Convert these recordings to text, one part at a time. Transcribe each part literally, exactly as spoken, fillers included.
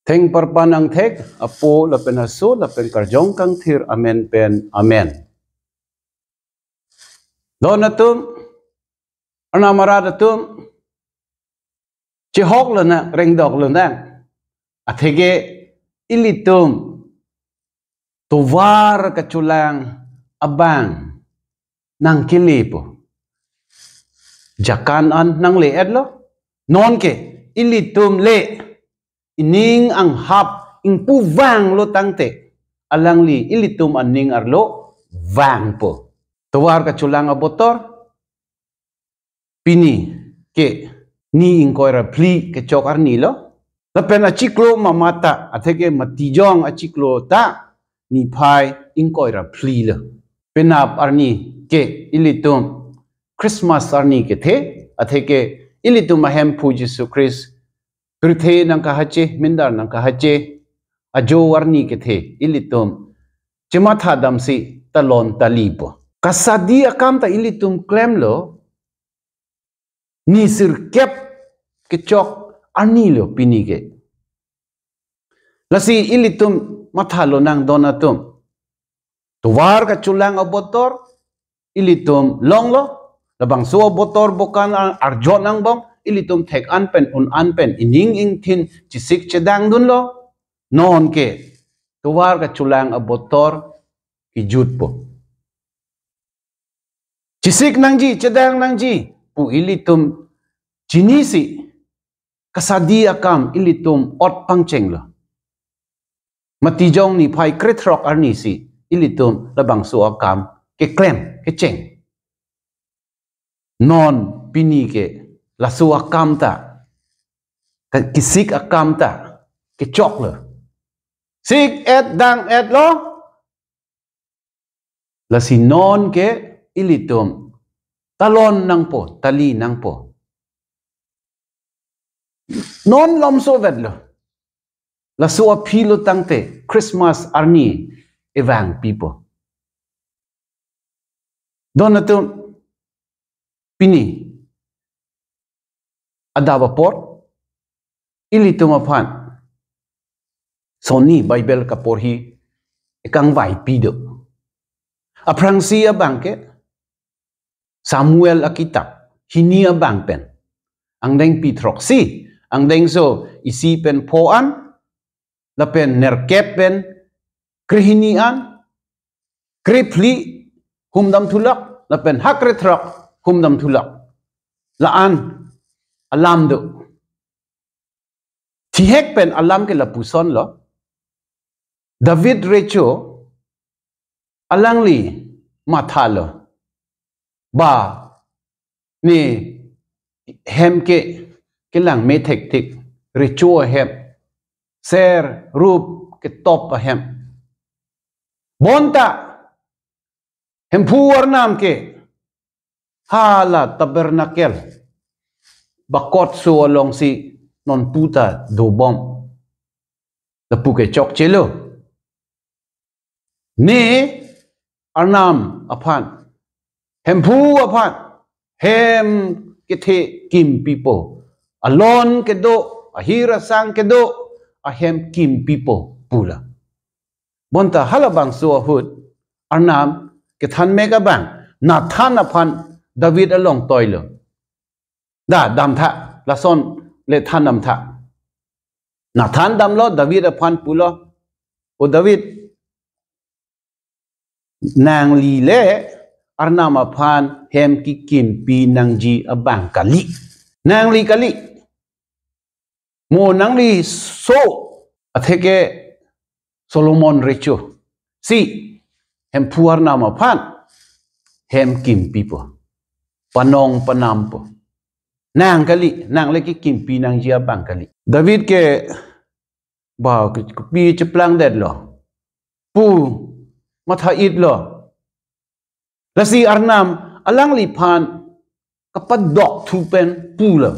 Thengparpan angthek, Apo lapen Aso lapen Karjong Kangthir amen pen, amen. Don atum, arnam arat atum, chehok lonang, rengdok lonang. Atheke ilitum tovar kachelang abang nangkelepo. Jakan an nangle-etlo. Nonke ilitum le ining anghap ingpu vanglo tangte, alangli ilitum aning arlo vangpo. Tovar kachelang abotor pini ke ni ingkoi ra phli kechok arni lo. Lapen achiklo mamat ta, atheke Matijong achiklo ta niphai ingkoi ra phli lo. Penap arni ke ilitum Christmas arni kethe, atheke ilitum ahemphu Jisu Christ pirthe nangkahache, mindar nangkahache ajo arni kethe, ilitum chematha damsi talon talipo. Kasadi akam ta ilitum klemlo, ni sirkep kechok arni lo pini ke. Lasi ilitum matha lonang don atum. Tovar kachelang abotor ilitum longlo, labangso abotor bokan ar-, arjot angbong ilitum thek an pen un an pen ining ingthin chesik chedang dunlo. Nonke tovar kachelang abotor kejutpo. Chesik nangji, chedang nangji pu ilitum chinisi, kasadi akam ilitum ot pangchenglo. Matijong niphai krethrok arnisi ilitum labangso akam keklem, kecheng. Non pini ke laso akam ta, ke-, kesik akam ta kechoklo. Sik-et dang-etlo. Lasi nonke ilitum talon nangpo, tali nangpo. Non lomso vetlo. Laso aphi lo tangte Christmas arni evang pipo. Don atum, pini adap apor ilitum aphan sonni Bible kaporhi ekangvaipi do. Aphrangsi abang ke Samuel akitap hini abang pen, angdengpi throksi, angdengso isi pen pho an, lapen nerkep pen krehini an, krephli humdam thulak, lapen ha krethrok humdam thulak. La-an alam do. Thihek pen alam ke lapusonlo. David recho alangli mathalo. Ba, ne hem ke kelang me thekthek, recho ahem, ser rup ketop ahem. Bonta Hemphu arnam ke hala tabernacle bakotso alongsi nonpu ta dobom. Lapu ke chokchelo. Ne arnam aphan, hemphu aphan, hem kethe kimpipo. Alon kedo, ahir asang kedo, ahem kimpipo pula. Bonta halabangso ahut arnam kethan mek abang Nathan aphan David along toilo. Da, damtha, lason le than damtha. Nathan damlo, David aphan pulo, "O David, nangli le arnam aphan hem kekimpi nangji abang kali. Nangli kali. Mo nangli so." Atheke Solomon recho, "Si, hemphu arnam aphan hem kimpipo, panong panampo. Nang kali, nang le kekimpi nangji abang kali." David ke ba ke-, kopi cheplangdetlo pu matha-itlo. Lasi arnam alangliphan kapadok thu pen pulo.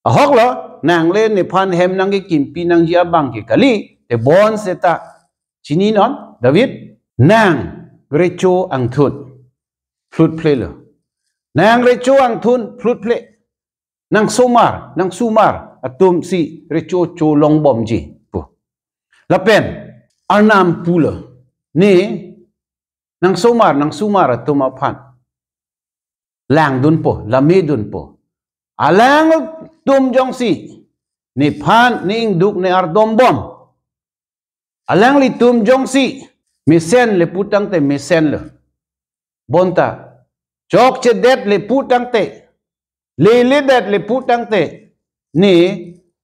Ahoklo, nang le nephan hem nangkekimpi nangji abang ke kali, tebon seta chininon, David, nang recho angthun phlut phlelo. Nang recho angthun phlut phle. Nang somar, nang sumar, atumsi recho cho longbomji pu. Lapen Arnam pulo, ne nangsomar, nangsomar atum aphan langdunpo, lamedunpo. Alangtum jongsi nephan ne ingduk ne ardombom, alanglitum jongsi mesenle pu tangte mesenlo. Bonta chokchedetle pu tangte, leledetle pu tangte, ne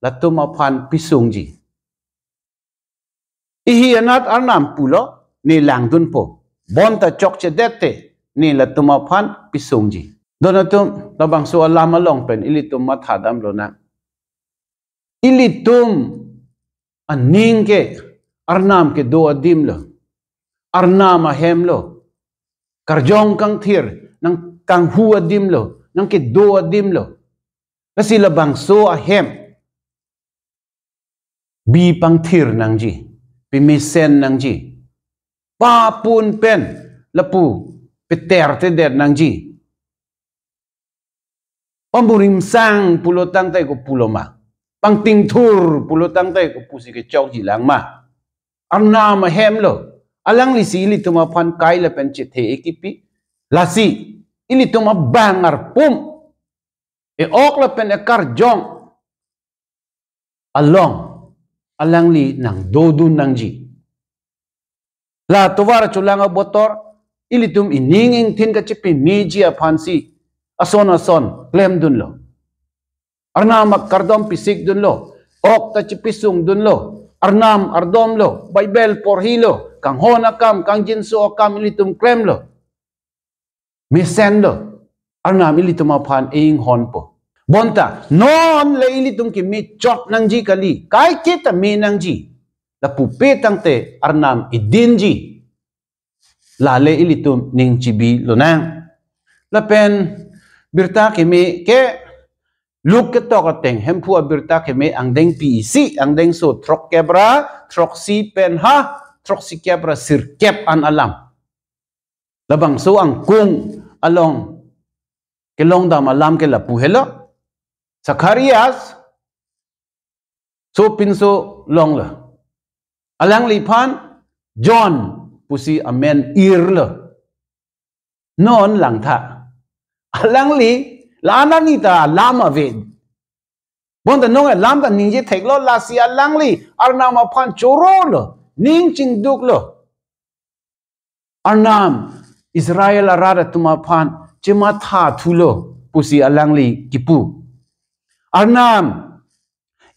latum aphan pisungji. Ihi anat Arnam pulo, ne langdunpo. Bonta chokchedet te, ne latum aphan pisungji. Don atum, labangso alam along pen ilitum mathadam lonang. Ilitum aning ke Arnam kedo adim lo. Arnam ahem lo. Karjong kangthir nangkanghu adim lo, nangkedo adim lo. Lasi labangso ahem bi pangthir nangji, pemesen nangji. Papun pen lapu petertedet nangji. Pamurimsang pulo tangte ko pulo ma? Pangtingthur pulo tangte ko pusi kechokji lang ma? Arnam ahem lo. Alanglisi ilitum aphan kai lapen chethe ekipi. Lasi ilitum abang arpum, e-ok lapen ekarjong along alangli nangdodun nangji. La tovar cholang abotor, ilitum ining ingthin kachepameji aphansi ason ason klemdunlo. Arnam akardom pisikdunlo, ok ta chepisungdunlo, Arnam ardomlo, Bible porhilo, kanghon akam, kangjinso akam ilitum klemlo. Mesenlo, Arnam ilitum aphan einghonpo. Bonta non le ilitum kemechot nangji kali, kaiketa me nangji. Lapu pe tangte Arnam idinji. Lale ilitum ning chibi lonang. Lapen birta keme ke Luke ketok ateng, Hemphu abirta keme angdengpi isi, angdengso throkkep ra throksi pen ha throksikep ra sirkep an alam. Labangso angkung along kelongdam alam ke lapu helo. Zacharias sopinso longlo. Alangliphan John pusi amen irlo. Non langtha. Alangli la-an arni ta alam ave. Bonta non alam ta ningje theklo, lasi alangli Arnam aphan chorolo, ning chingduklo. Arnam Israel arat atum aphan chemathathulo pusi alangli kipu. Arnam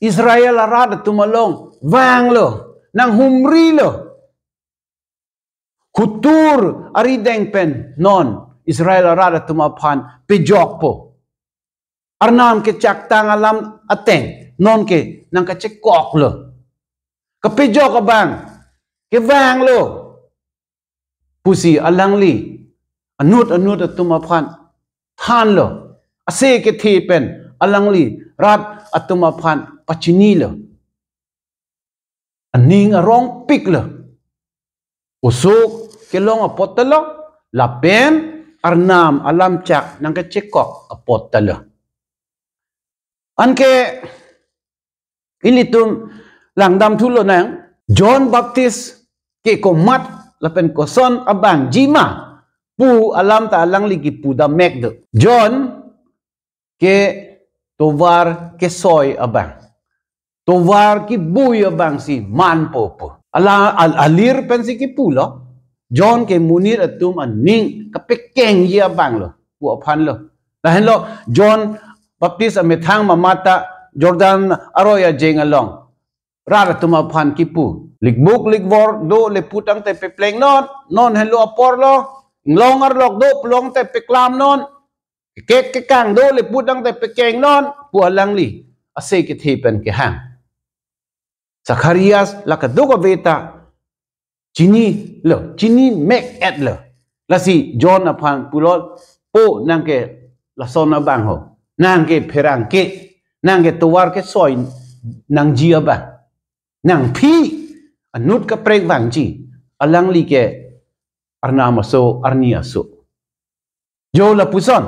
Israel arat atum along vanglo, nanghumrilo. Hutur arideng pen non Israel arat atum aphan pejokpo. Arnam kechaktang alam ateng non ke nangkachekoklo. Kapejok abang, kevanglo pusi alangli anut anut atum aphan thanlo. Ase kethe pen alangli rat atum aphan pachinilo. Aning arongpiklo. Oso kelong apot ta lo, lapen Arnam alamchak nangkachekok apot ta lo. Anke ilitum langdamthu lonang, John Baptist ke komat lapen koson abangji ma pu alam ta alangli kipudam mek do. John ke tovar kesoi abang, tovar kebui abangsi manpo pu. Ala al-, alir pensi kipulo, John ke monit atum aning kapekengji abanglo pu aphanlo. Lahenlo John Baptist amethang mamat ta Jordan aroi ajeng along rat atum aphan kipu. Likbuk likvor dole pu tangte peplengnon, non henlo aporlo, inglong arlok do pu tangte peklamnon, kek kekang dole pu tangte pekengnon pu alangli ase kethe pen kehang. Zacharias la kadokave ta chinilo, chini mek-etlo. Lasi John aphan pulo, po nang ke lason abang ho, nang ke pherangke, nang ke tovar kesoi nangji abang, nangphi anut kaprek vangji, alangli ke Arnam aso, arni aso. Jo lapuson.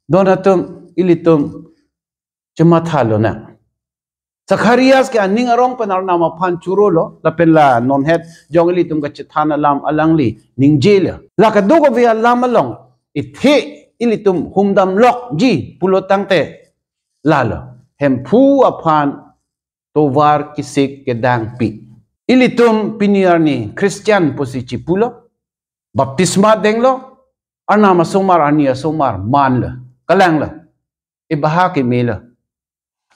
Don atum, ilitum chematha lonang. Zacharias ke aning arong pen Arnam aphan choro lo, lapen la nonhet jong ilitum kachethan alam alangli ningjelo. La kadokave alam along, ithe ilitum humdam lokji pulo tangte, lalo, Hemphu aphan tovar kesik kedang pi. Ilitum pini arni Christian pusi chipulo, baptisma denglo, Arnam asomar, arni asomar manlo, kalanglo, ebaha kemelo.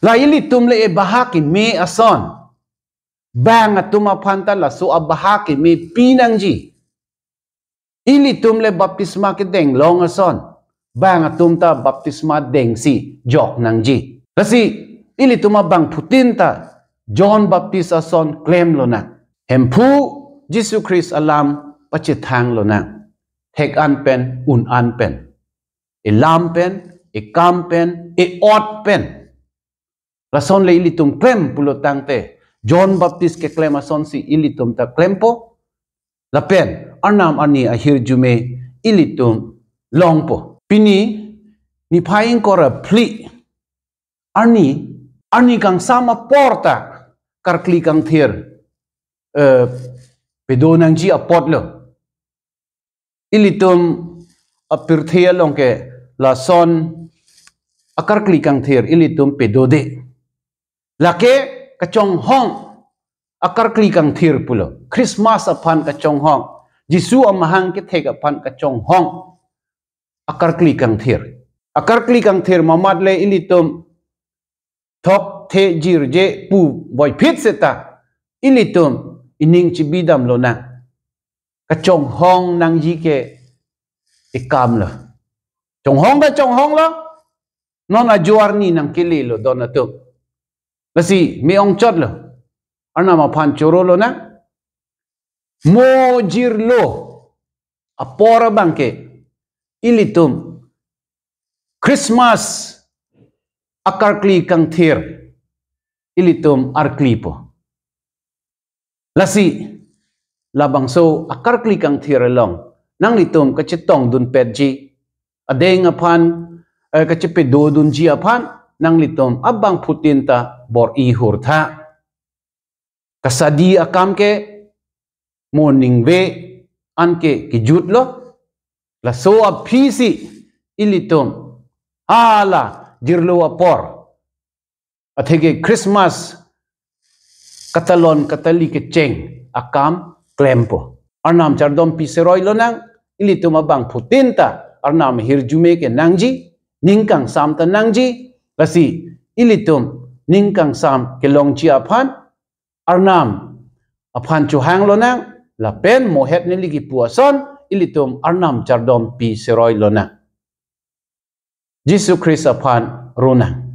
La ilitum le ebaha keme ason, bang atum aphan ta laso abaha keme pinangji. Ilitum le baptisma kedeng long ason, bang atum ta baptisma dengsi jok nangji. Lasi ilitum abangphutin ta John Baptist ason klem lonang. Hemphu Jisu Christ alam pachethang lonang. Thek an pen, un an pen, elam pen, ekam pen, eot pen. Lason le ilitum klem pulo tangte, John Baptist keklem asonsi ilitum ta klempo. Lapen Arnam arni ahirjume ilitum longpo. Pini niphai ingkoi ra phli arni, arni kangsam apor ta karkli kangthir, eh, pedo nangji apotlo. Ilitum apirthe along ke lason akarkli kangthir ilitum pedode. Lake kachonghong akarkli kangthir pulo. Christmas aphan kachonghong, Jisu amahang kethek aphan kachonghong akarkli kangthir. Akarkli kangthir mamat le ilitum thok the jirje pu boiphit seta, ilitum ining chibidam lonang. Kachonghong nangji ke ekamlo. Chonghong ta chonghonglo, non ajo arni nangkelelo don atum. Lasi me-ongchotlo, Arnam aphan choro lonang. Mo jirlo apor abang ke ilitum Christmas akarkli kangthir ilitum arklipo. Lasi labangso akarkli kangthir along nanglitum kachetongdunpetji, adeng aphan, eh, kachepedodunji aphan nanglitum abangphutin ta bor-i hurtha. Kasadi akam ke mo ningve anke kejutlo. Laso aphisi ilitum hala jirlo apor, atheke Christmas katalon katali kecheng akam klempo. Arnam chardompi seroi lonang, ilitum abangphutin ta Arnam ahirjume ke nangji, ning kangsam ta nangji. Lasi ilitum ning kangsam kelongji aphan Arnam aphan chohang lonang, lapen mohet neli kipu ason ilitum Arnam chardompi seroi lonang. Jisu Christ aphan ronang.